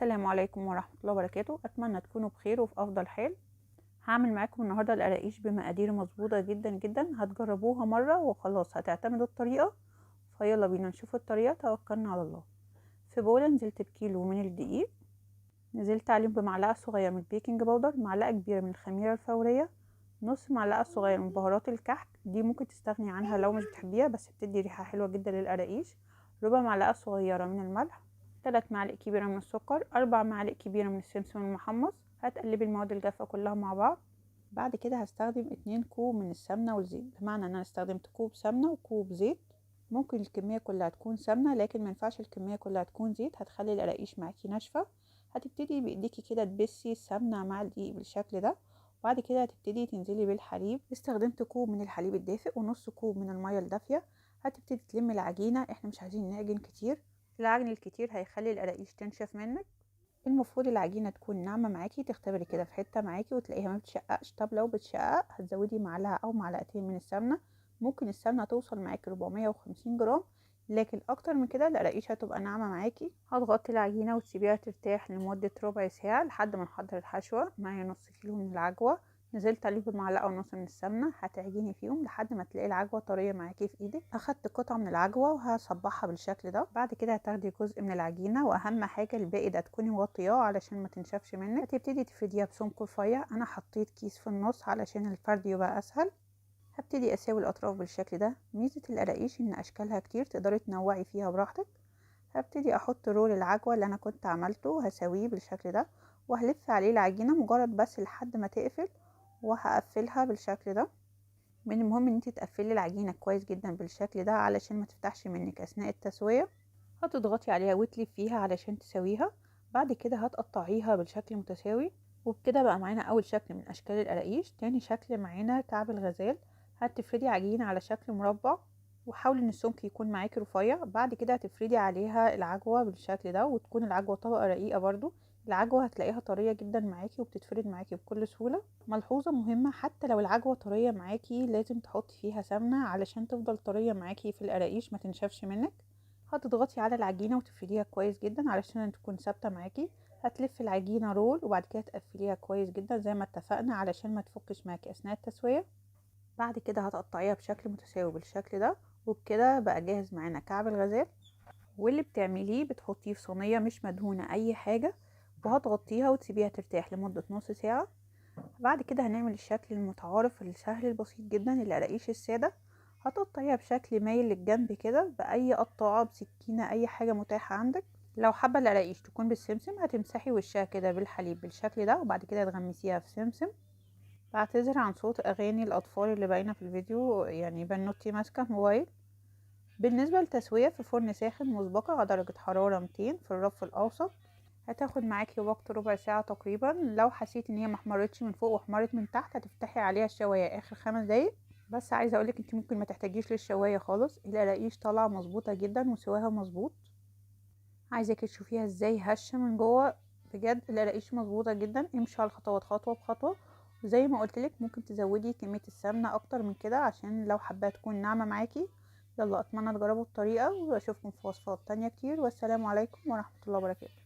السلام عليكم ورحمة الله وبركاته. أتمنى تكونوا بخير وفي أفضل حال. هعمل معاكم النهاردة القراقيش بمقادير مظبوطة جدا جدا، هتجربوها مرة وخلاص هتعتمدوا الطريقة. فيلا بينا نشوف الطريقة، توكلنا على الله. في بولة نزلت بكيلو من الدقيق، نزلت عليهم بمعلقة صغيرة من ال baking powder، معلقة كبيرة من الخميرة الفورية، نص معلقة صغيرة من بهارات الكحك، دي ممكن تستغني عنها لو مش بتحبيها بس بتدي ريحة حلوة جدا للقراقيش، ربع معلقة صغيرة من الملح، 3 معالق كبيرة من السكر، 4 معالق كبيرة من السمسم المحمص. هتقلبي المواد الجافة كلها مع بعض. بعد كده هستخدم 2 كوب من السمنة والزيت، بمعنى ان انا استخدمت كوب سمنة وكوب زيت. ممكن الكمية كلها تكون سمنة لكن ما ينفعش الكمية كلها تكون زيت، هتخلي القراقيش معاكي ناشفة. هتبتدي بايديكي كده تبسي السمنة مع الدقيق بالشكل ده، وبعد كده هتبتدي تنزلي بالحليب. استخدمت كوب من الحليب الدافئ ونص كوب من المية الدافية. هتبتدي تلمي العجينة، احنا مش عايزين نعجن كتير، العجن الكتير هيخلي القراقيش تنشف منك. المفروض العجينة تكون ناعمة معاكي، تختبري كده في حتة معاكي وتلاقيها ما بتشققش. طب لو بتشقق هتزودي معلقة او معلقتين من السمنة، ممكن السمنة توصل معاكي 450 جرام، لكن اكتر من كده القراقيش هتبقى ناعمة معاكي. هتغطي العجينة وتسيبيها ترتاح لمدة ربع ساعة لحد ما نحضر الحشوة. معايا نص كيلو من العجوة، نزلت عليه بمعلقة ونص من السمنة، هتعجني فيهم لحد ما تلاقي العجوة طرية معاكي في ايدك. اخدت قطعة من العجوة وهصبعها بالشكل ده. بعد كده هتاخدي جزء من العجينة، واهم حاجة الباقي ده تكوني مغطياه علشان ما تنشفش منك. هتبتدي تفرديها بسمك رفيع، انا حطيت كيس في النص علشان الفرد يبقى اسهل. هبتدي اساوي الاطراف بالشكل ده. ميزة القراقيش ان اشكالها كتير، تقدري تنوعي فيها براحتك. هبتدي احط رول العجوة اللي انا كنت عملته، هساويه بالشكل ده وهلف عليه العجينة مجرد بس لحد ما تقفل، وهقفلها بالشكل ده. من المهم ان انت تقفلي العجينة كويس جدا بالشكل ده علشان ما تفتحش منك اثناء التسوية. هتضغطي عليها وتلفيها علشان تسويها. بعد كده هتقطعيها بالشكل متساوي، وبكده بقى معانا اول شكل من اشكال القراقيش. تاني شكل معانا كعب الغزال. هتفردي عجينة على شكل مربع، وحاولي ان السمك يكون معاكي رفيع. بعد كده هتفردي عليها العجوة بالشكل ده، وتكون العجوة طبقة رقيقة برضو. العجوة هتلاقيها طرية جدا معاكي وبتتفرد معاكي بكل سهولة. ملحوظة مهمة، حتى لو العجوة طرية معاكي لازم تحطي فيها سمنة علشان تفضل طرية معاكي في القراقيش ما تنشفش منك. هتضغطي على العجينة وتفرديها كويس جدا علشان تكون ثابتة معاكي. هتلفي العجينة رول وبعد كده تقفليها كويس جدا زي ما اتفقنا علشان ما تفكش معاكي اثناء التسوية. بعد كده هتقطعيها بشكل متساوي بالشكل ده، وبكده بقى جاهز معانا كعب الغزال. واللي بتعمليه بتحطيه في صينية مش مدهونة اي حاجة، وهتغطيها وتسيبيها ترتاح لمدة نص ساعة. بعد كده هنعمل الشكل المتعارف السهل البسيط جدا القراقيش السادة. هتقطعيها بشكل مايل للجنب كده بأي قطاعة، بسكينة، اي حاجة متاحة عندك. لو حابة القراقيش تكون بالسمسم هتمسحي وشها كده بالحليب بالشكل ده، وبعد كده تغمسيها في سمسم. بعتذر عن صوت اغاني الاطفال اللي باينه في الفيديو، يعني بنوتي ماسكه موبايل. بالنسبه للتسويه، في فرن ساخن مسبقه على درجه حراره 200 في الرف الاوسط. هتاخد معاكي وقت ربع ساعه تقريبا. لو حسيتي ان هي محمرتش من فوق وحمرت من تحت هتفتحي عليها الشوايه اخر 5 دقايق. بس عايزه اقولك انت ممكن ما تحتاجيش للشوايه خالص، القراقيش طالعه مظبوطه جدا وسواها مظبوط. عايزاكي تشوفيها ازاي هشه من جوه، بجد القراقيش مظبوطه جدا. امشي على الخطوات خطوه بخطوه، وزي ما قلتلك ممكن تزودي كمية السمنة اكتر من كده عشان لو حباها تكون ناعمة معاكي. يلا اتمنى تجربوا الطريقة، واشوفكم في وصفات تانية كتير، والسلام عليكم ورحمة الله وبركاته.